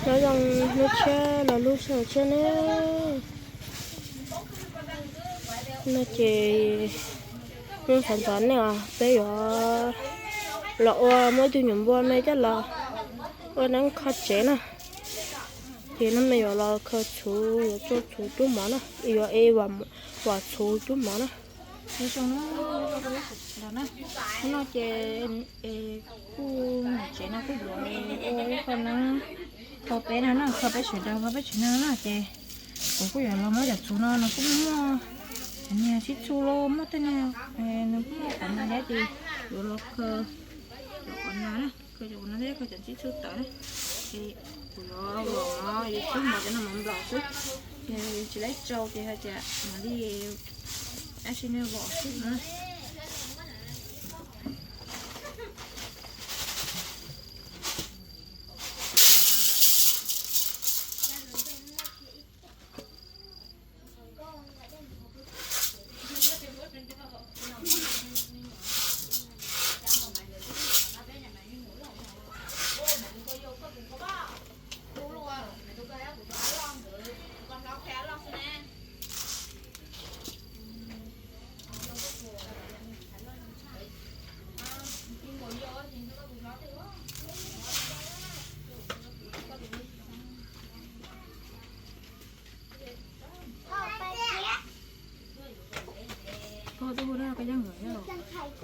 Nyob zoo hnub tshiab los lub sij hawm tshiab na. No ces hnub sawv ntxov nej os, peb yuav los ua muab ib tug nyuam npua me coj los ua neeb kho tsev na. Ces no me yuav los khaws txhuv, yuav tsau txhuv rub mov na, yuav e vam txhuv rub mov na. Hnub no ces kuj tsev no kuj yuav ua ib qho neeb kho peb no na, kho peb sawv daws, kho peb tsev neeg no ces kuv kuj yuav los muab cov txhuv no, nws kuj muaj niag sib txhu los muaj tej niag, nws kuj muaj qhov no thiab ces yuav los khaws cov qhov no, khaws cov qhov no thiab khaws cov sib txhu tawm na. Ces kuv yuav los no yuav rub mov cov no mov nplaum xwb, ces tsis laib tsau ces hais tias mam li dab tsi nej vom xwb na.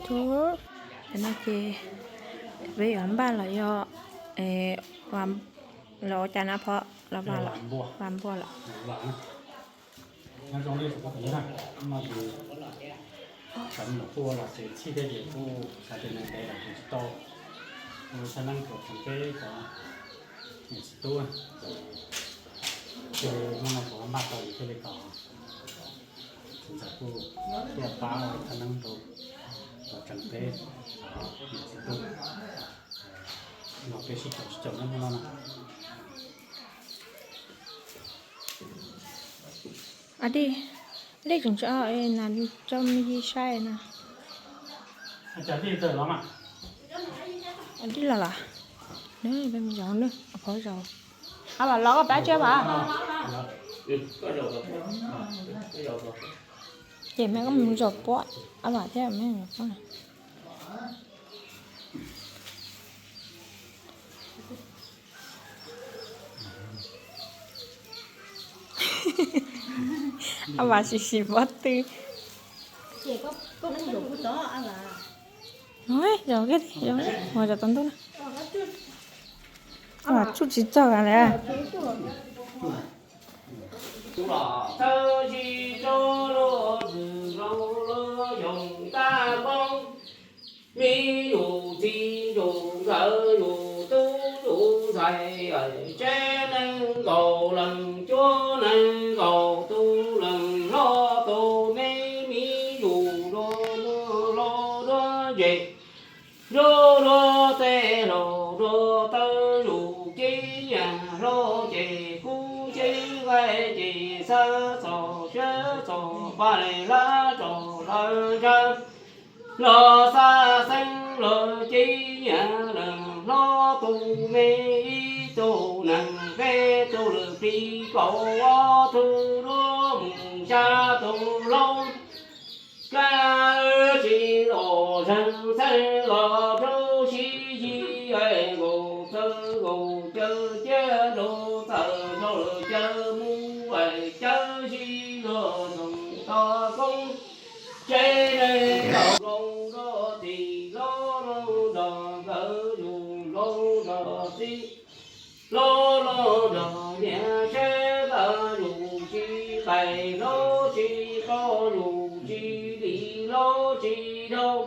Tus, no ces peb yuav npaj los yog los ua cas na phauj, los vas los, vas npua los. Nyob zoo nej tsoom phooj ywg na, hnub no ces sawv ntxov kuj los tsev txhij thiab ces kuj xav tias ntev ntev los tsev tsis tau ua thaj neeb rau tseem peb cov niam txiv tub, ces hnub no kuv npaj tau ces thiaj li kom txiv ntxawm kuj tuaj pab ua thaj neeb rau tseem peb cov niam txiv tub. Los peb sib caum sib caum nyob hnub no na. Dij, dij tseem tso, nas tso me yi saib na. Dij los los, peb mus zaum na, phauj zaum. Ab Vam los koj pab tsiab Vam. Ces me koj mus zaum puab, Ab Vam thiab me zaum puab. Ab Vam sim sim pob tw. Zaum kiag, zaum kiag, zaum tau ntuj na. Ab Vam tsuj tsis txog li. Tus los thawj tsis tso los txwm zoo los yoog tag npoo, me yus txiv yus nkawd yus tub yus ntxhais, tsev neeg nkaus leej cuab neeg nkaus tus leej hlob tus me, me yus dua muag hlob dua ntse, dua dua tej laus dua taw yus cib nyag hlob ces kub ceb nqaij ces xav txog siab txog paj les hlab tso hlawv ntshav, los xa xeeb los cib nyag leej hlob tus me, ib tug neeg peb tug lwm plig kaum ob tug duab mus xya tug hlob. Kab tsis los zeeg xeeb los rau sib yig nkaus txawv nkaus caw ciab rau txawm rau lawm caw mus caw sib los txoos tog koob. Tsev neeg laus zoo rau txiv hlob zoo nrog nkawd yus hlob nrog txiv hlob los nrog niam seb ntawd yus tsis qais hlob tsis qo yus tsis dim hlob tsis dhau.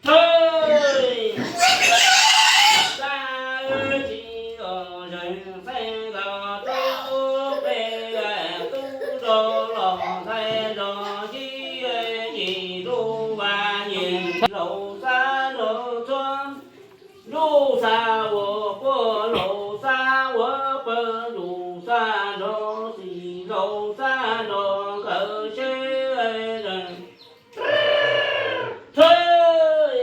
Thawj, xab, tsis, o, zeeg, xeeb, los tub, peb, tub, rau, los, ntxhais, zos, yib, yim, lub, vas, yim, laus, xab, nrog, txhuab, lub, xab, ua, puab, laus, xab, ua, pawg, lus, xab, nrog, xim, laus, xab, nrog, nkawd, seb, zeeg, thawj.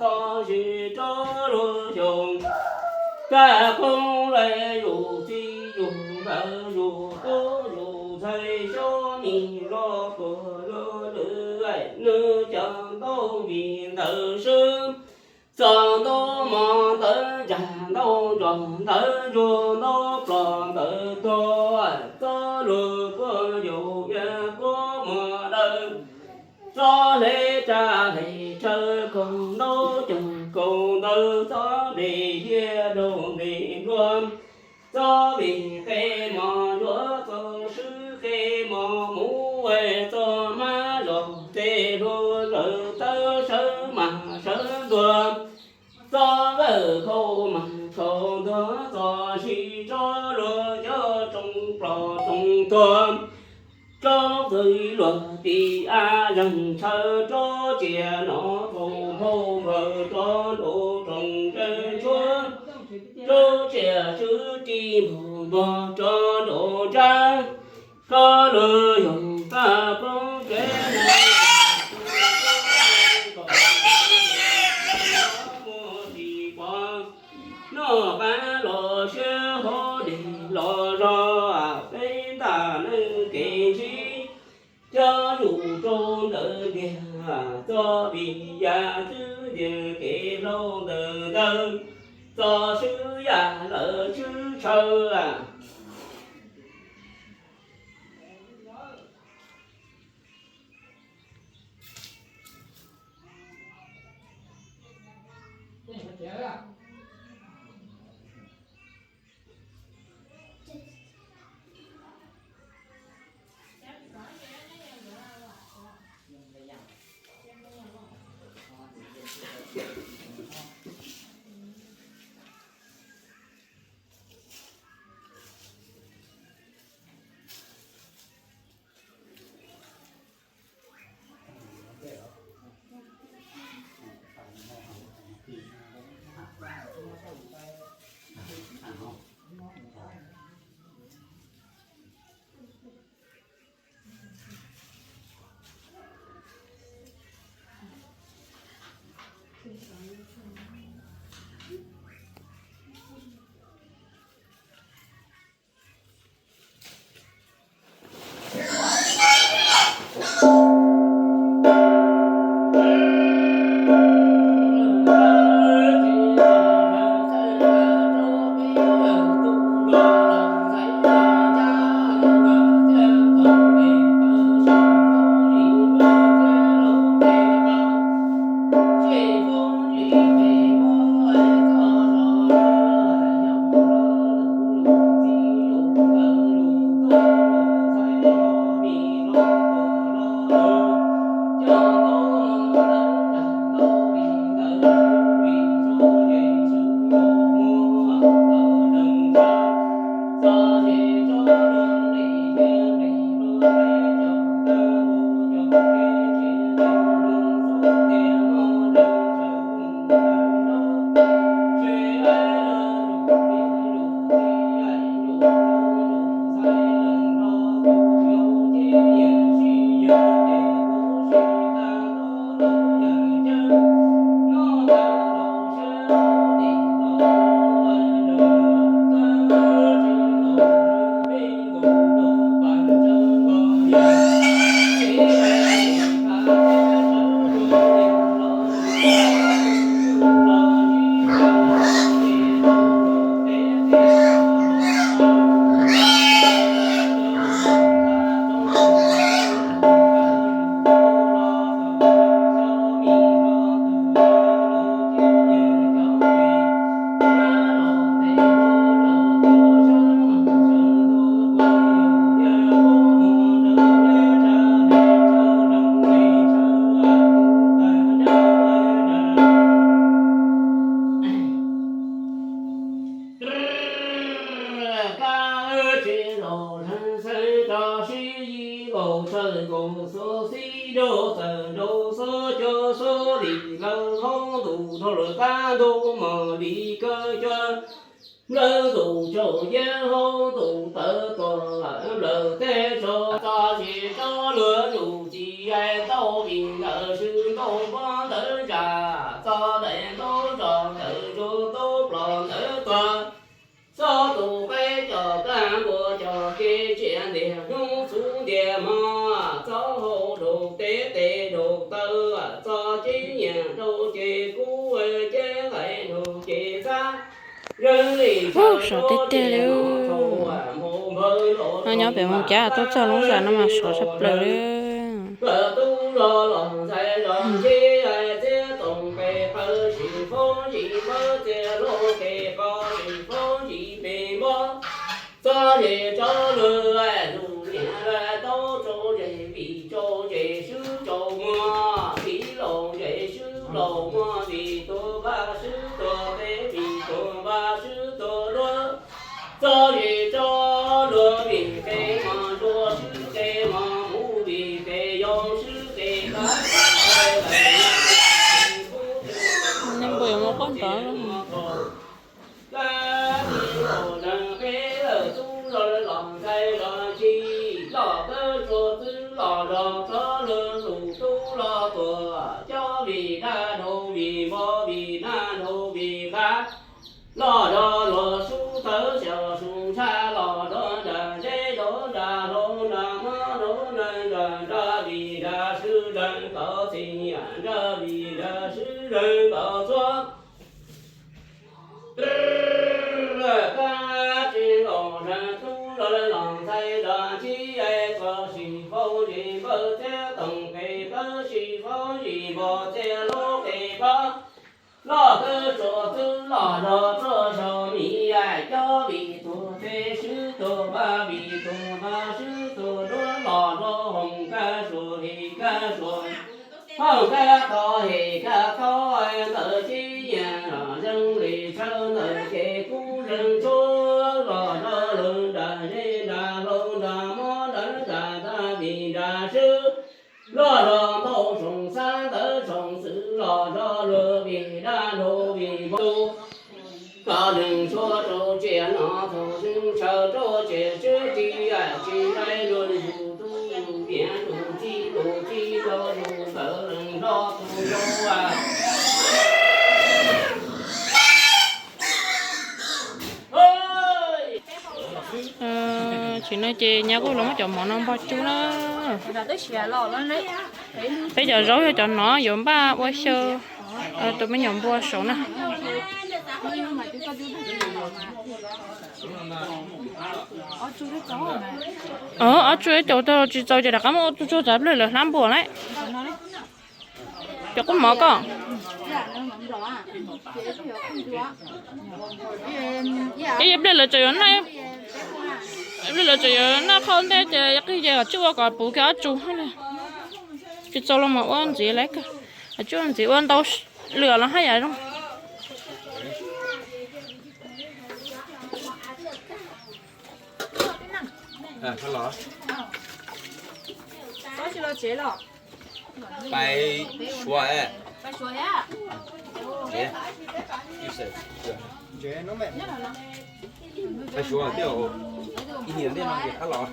Txoj sis rov luag xyoo, kaj koob lawm yus txiv yus ntxawm yus tub yus ntxhais xyob mi los puag luag lwm, nws cov ntaub vim ntawd swb. Txog ntaub mov ntawd ntsag ntaub nrog ntawd ntsuag ntaub plos ntawd tuag, txoj lus puag yus yuav kuab muag dawb. Txoj hle tsa hle tsawv kaus ntaub caug kaus ntawd, txoj npe hiab rau npe nplua, txoj vim qe mos ntsuav txoj swb qe mos mus, txoj mab zog tej hlua zawm tawv sawv mas sawv ntuag, txoj vawj khau mas khau ntuag, txoj sis rov luag cov tsoo plos tsoo tuag. Rov txwv luag tim av zeeg tshaw, rov tsia nov tau nphau nphaws, rov nraum roos ntsees tshuab, rov tsia tswv ris npaug npog, rov nraum ntsab, rov luag yog kaj koob kev muag ris pov, noj qab los siab hauv dej los zog, peb ntaj neeb kev ntsib, cov zuj zus rau ntawm ntiag, txoj vim yam twb ntiag kev hlau ntawm ntawd, txoj swb yam lawm swb tshaw. Kab tsis los leeg xeeb tso sib yig nkaus tsawg nkaus xuab xib nraug txawm nraug xuab cua xuab lim lawv hoob ntuj dhau lawm qab ntuj mos li kawg cua nplawg ntuj tsaus yeb hoob ntuj tawv tuag nplawg teb tso txoj sis rov luag yus ci ai tau vim ntawd swb ntaus pob ntawd Txog tib nyiam rau ces kub cev hais nug ces xab zeeg li Ub, sov tiag tiag li. No nyob pem Moos Cab tuaj txog lub zos no mas sov tshaj plaws li. Tub zos los ntxhais zos ntsib txiab toom qe qhawv sim foob sim npawb txias hlob qe qhov sim foob sim pes npog. Txog zem tso lug lug niam taub rau zem vim rau zem swb rau muag vim laus zem swb laus muag vim tuag npaj swb tuag qe vim tuag npaj swb tuag duab. Txog zem tso lug vim qe mos ntsuag swb qe mos muv vim qe yau swb qe kab. Npua yuav mus qoj nrov. Kab tis los neeg peb lawm tub los los ntxhais los tsis los kab tsuas txwb los zog txhob lug lug tub los tuag cob vim dab dhau vim npog vim nag dhau vim qab. Los zog luag sub thawv xyaum sub ntshaj los zog nram zeb zog nram hlau nram mob zog nram nram vim nram swb nram kov txim nram vim nram swb nram kov txhuab. Kab tsis los neeg tub los los ntxhais los tsis txog sim foob sim npawb txiab toom qe qhawv sim foob sim npog txias hlob qe qhov. Los kab tsuas txwb los zog tsuas zog mis cob vim tuag qe swb tuag npaj vim tuag npaj swb tuag duab los zog hoom kab suas hem kab suas. Hoom kab qhov hem kab qhov ntawd tib yam zeeg li tsawv ntawd ces kub zeeg tshuab los zog lug nram zeb nram hlau nram mob nram nram nram vim nram swb. Los zog ntau soom xab ntawd soom xwm los zog lug vim dab dhau vim npog. Koj neeg tshuab rau tsia no thaum neeg tshaw rau tsia swb tsis yam tsis dai lug yus tub yus niam yus txiv yus txiv rau yus ntawd leej nrog tus yau. Tsis no ces nyab kuj los muab cov mov no npog tsub na. Peb cov zaub yog cov no yuav npaj ua xyaw rau me nyuam npua saud na. Ob tsuj ib caus tag tsis txaus ces rov qab muab ua tsuj tsuag tsav plawg lawv hlab npua na. Cov qub mov koj. Ib pliag lawv tseem yuav naj, ib pliag lawv tseem yuav naj qhov ntej ces qij ces tsuj ua kom puv kiag ob tsuj. Tsis txaus los mas ua ntxiv lawm, tsuj ua ntxiv ua ntau lwm los haj yam zoo. Pais Suav. Pais Suav thiab, ib hlis ntej no ces qab los.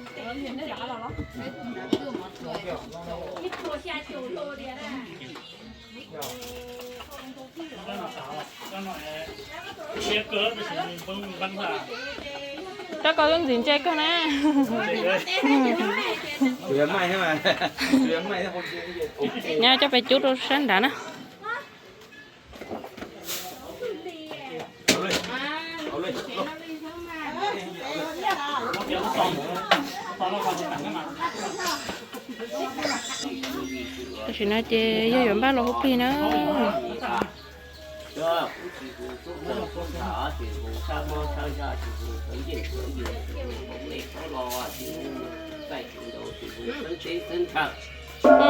Rab koj twb ntxim ntse kawg na. Nyab coj pes cub rau sab nrad na. Tam sim no ces yog yuav npaj los hu plig na.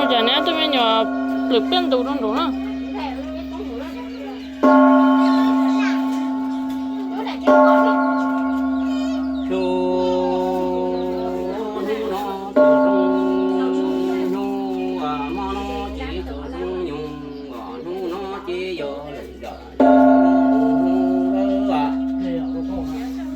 Ces neb tus me nyuam plhws pliaj ntus rau nraud na.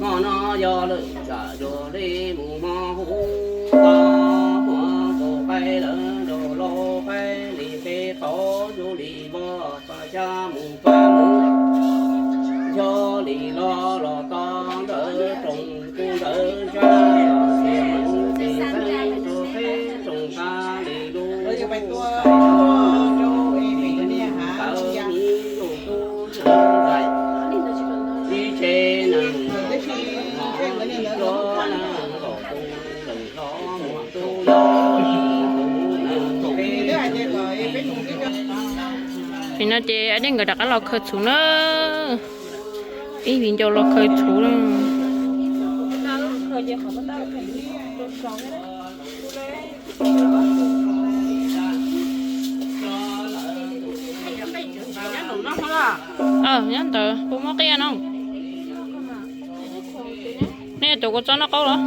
Hmo no yog lwm tsam yog li mus hmo huv tod, muaj nkaus qaib lawm nraug laus qaib li qe tod, zoo li voj paj xya mus paj mus, yog li los los tod ntawd roos kuj ntawd zaj, los tes mus tes xeeb rau qheb roos qab li lub tais no. Nim no ces a dej nkawd rov qab los khaws txhuv na. Ib viv ncaus los khaws txhuv na. Nyob ntawd puas muaj qij no? Nej tus kua txob noj qaub los?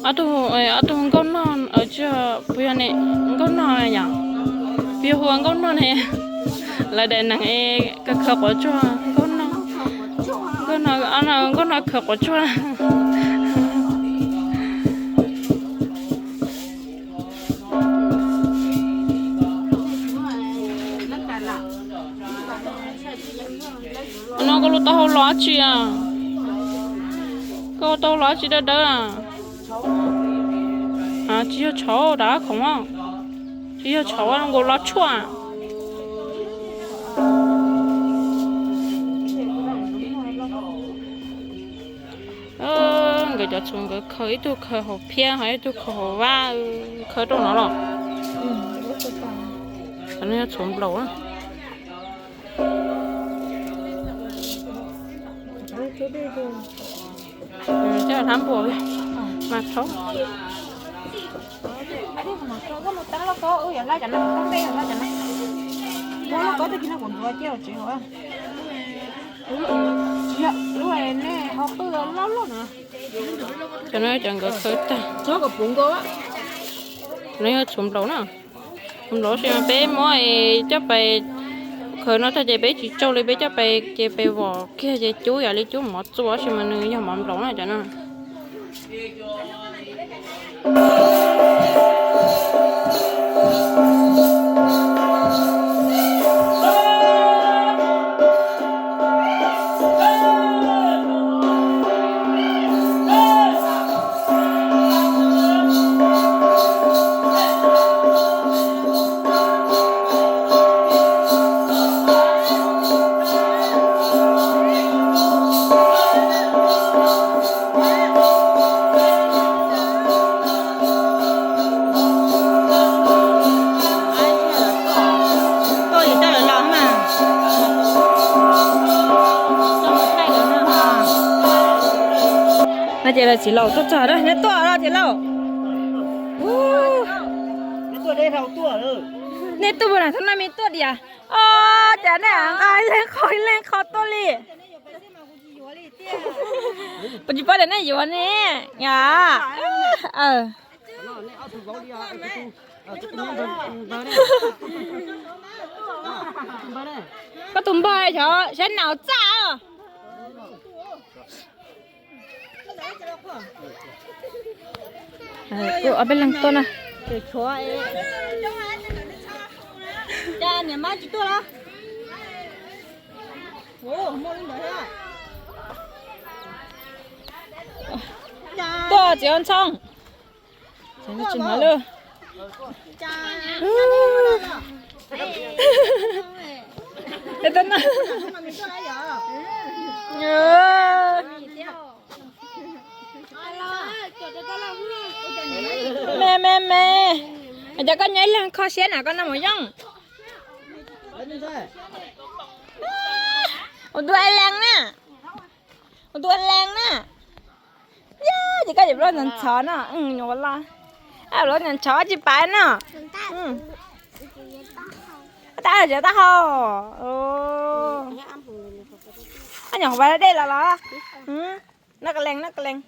Ob tug, ob tug nkauj nog, puas yog nkauj nog yom? Puas yog hu ua nkauj nog ne? Lawv daim neeg es khaws khaws quav tsuag, nkauj nog, nkauj nog khaws quav tsuag. No koj lub taub hau los dab tsi a? Koj lub taub hau los dab tsi dawb dawb a? Tsis yog tshauv dav khoom a? Tsis yog tshauv, nkaus los tshuaj. Nkawd cov txhuv nkawd khaws, ib tug khaws hauv phiab, ho ib tug khaws hauv vab, khaws rau no los? Cov no yog txhuv nplaum. Coj hlab npua mas thaub. Cov no cov nkawd khaws tag. Cov no yog txhuv nplaum na. Txhuv nplaum tab sis mas peb muab coj pais khaws no tag ces peb tsis tsau li, peb coj pais ces pais vom kiag ces cub yam li cub mov txua tab sis mas nws yog mov nplaum na cov no. No ces lawv txiv laus tuaj txog na, neb tuaj los txiv laus? Nej tuaj puas lam thab naj me tuaj diam? Os, cas nej nqa ib leeg qho ib leeg qho tuaj li? Puas tsis paub tias nej yuav ne? Koj tus npawg xyov saib nas txaj. Ob peb leeg tuaj na. Niam mab tsis tuaj los? Tuaj txiv Ntxhoo. Me me me, cov koj nyob ib leeg kho siab na koj noj mov yooj. Ua tus lees na, ua tus lees na. Yog ces koj yim lub ntxhov ntxhov no, nyuam los lub ntxhov ntxhov tsis pais no. Tab sis taub hau, nyuam qhuav dej los los. Noj ka lees, noj ka lees.